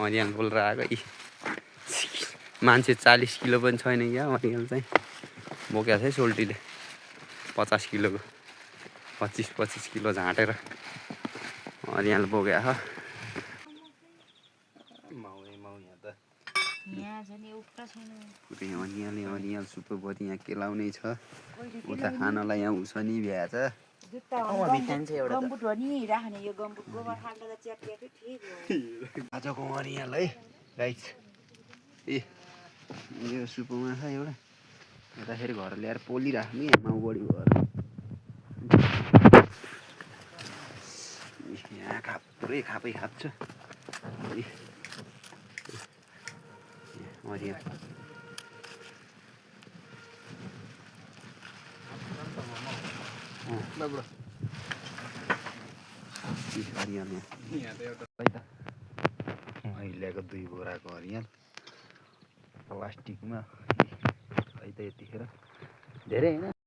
हरियाल बोलेर आएको मान्छे 40 किलो पनि छैन क्या हरियाल चाहिँ बोकेको छ है सोल्टीले 50 किलोको 25 किलो झाँटेर हरियाल बोकेको हरियाल सुपरभरि यहाँ केलाउने छ उता खानलाई यहाँ उसनी भ्याछ आजको हरियाल है गाइस ए यो सुपमा छ एउटा यताखेरि घर ल्याएर पोलिराख्ने माउ बढी भएर यहाँ पुरै खापै खाप्छ हरियाल ल्याएको 2 बोराको हरियाल प्लास्टिकमा यतिखेर धेरै हैन